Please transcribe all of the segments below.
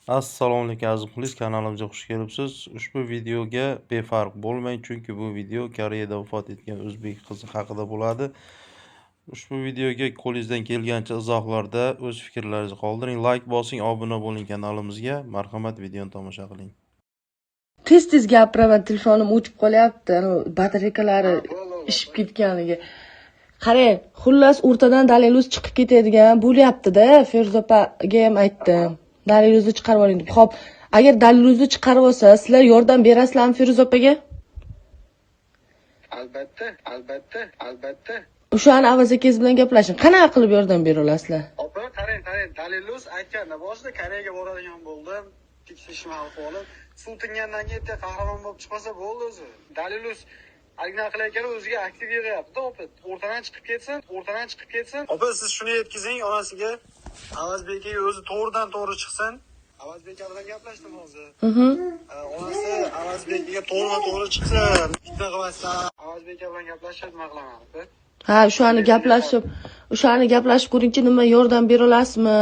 Assalomu alaykum, aziz muxlis, kanalimizga xush kelibsiz. Ushbu videoga befarq bo'lmang, chunki bu video Koreyada vafot etgan o'zbek qizi haqida bo'ladi. Ushbu videoga qo'lingizdan kelgancha izohlarda o'z fikrlaringizni qoldiring, like bosing, obuna bo'ling kanalimizga. Marhamat, videoni tomosha qiling. Tez tez gapiraman, telefonim o'chib qolyapti, anavi batarekalari ishib ketganiga. Qarang, xullas, o'rtadan Daliluz chiqib ketadigan bo'lyapti-da. Feruza opaga ham aytdim, Daliluzni chiqarib oling deb. Xo'p, agar Daliluzni chiqarib olsa, sizlar yordam berasizlarmi Feruza opaga? Albatta, albatta, albatta. O'shani Avaz akangiz bilan gaplashing, qanaqa qilib yordam bera olasizlar? Opa, qarang, qarang, Daliluz aytganda boshida Koreyaga boradigan bo'ldim. Tekshirishim ahvolim. Suv tingandan keyin erta qahramon bo'lib chiqmasa bo'ldi o'zi. Daliluz haligi qilayotgani o'ziga aktiv yig'yapti, opa. O'rtadan chiqib ketsin, o'rtadan chiqib ketsin. Opa, siz shuni yetkazing onasiga. Avazbek aka o'zi to'g'ridan to'g'ri chiqsin. Avazbek aka bilan gaplashdim hozir. Onasi Avazbek aka to'g'ridan to'g'ri chiqsin. Fitna qilmasdan Avazbek aka bilan gaplashib nima qilaman, opa? Ha, o'shani gaplashib ko'ringchi, nima yordam bera olasizmi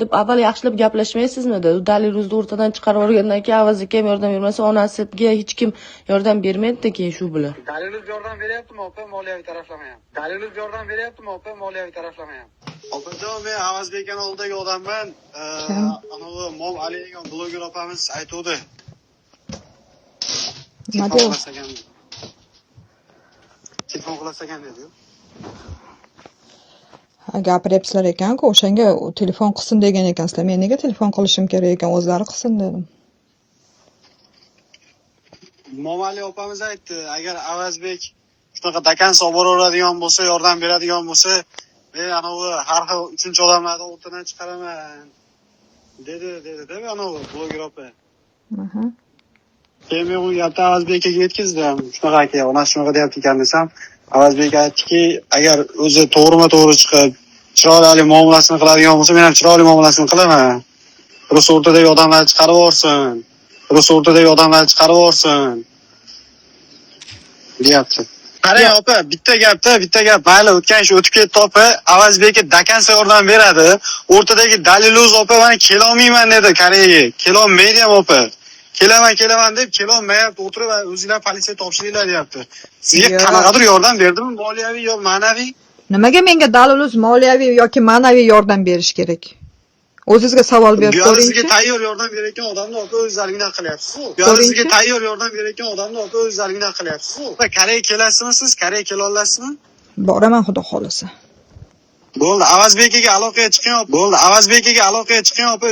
deb avval yaxshilab gaplashmaysizmi? Daliluzni o'rtadan chiqarib yuborgandan keyin Avaz aka ham yordam bermasa, onasiga hech kim yordam bermaydida keyin shu bilan. Daliluz yordam beryaptimi, opa, moliyaviy taraflama ham? Daliluz yordam beryaptimi, opa, moliyaviy taraflama ham? Opajon, men Avazbek akani oldidagi odamman. Anavi Mom Ali degan bloger opamiz aytuvdi. Nima Telefon dedi? qilasagan. Telefon qilasagan dedi-yu. Ha, gapiryapsizlar ekan-ku, o'shanga telefon qilsin degan ekansizlar. Men nega telefon qilishim kerak ekan, o'zlari qilsin dedim. Momali opamiz aytdi, agar Avazbek shunaqa до конца olib boraveradigan bo'lsa, yordam beradigan bo'lsa, men anavi har xil uchinchi odamlarni o'rtadan chiqaraman dedi, dedi-da anavi bloger opa. Keyin men u gapni Avazbek akaga yetkazdim. Shunaqa aka, onasi shunaqa deyapti ekan desam, Avazbek aytdiki, agar o'zi to'g'rima to'g'ri chiqib, chiroyli muomalasini qiladigan bo'lsa, men ham chiroyli muomalasini qilaman. Просто o'rtadagi odamlarni chiqarib yuborsin. Просто o'rtadagi odamlarni chiqarib yuborsin. Deyapti. Qarang opa, bitta gapda, bitta gap, mayli, o'tgan ish o'tib ketdi, opa. Avazbek aka до конца yordam beradi. O'rtadagi Daliluz, opa, mana kelolmayman dedi Koreyaga. Kelolmaydi ham, opa. Kelaman, kelaman deb kelolmayapti. O'tirib o'zinglar politsiyaga topshiringlar deyapti. Sizga Yo'q. qanaqadir yordam berdimi? Moliyaviy yo ma'naviy? Nimaga menga Daliluz moliyaviy yoki ma'naviy yordam berish kerak? O'zingizga savol Bu berib yoqda sizga ko'ringchi. tayyor yordam berayotgan odamni, opa, o'zlaringdan qilyapsiz. Bu yoqda sizga Ko'ringchi. tayyor yordam berayotgan odamni, opa, o'zlaringdan qilyapsiz. Opa, Koreyaga kelasizmi siz? Koreyaga kela olasizmi? Boraman, xudo xohlasa. Bo'ldi, Avazbek aka aloqaga chiqing. Bo'ldi, Avazbek aka aloqaga chiqing, opa.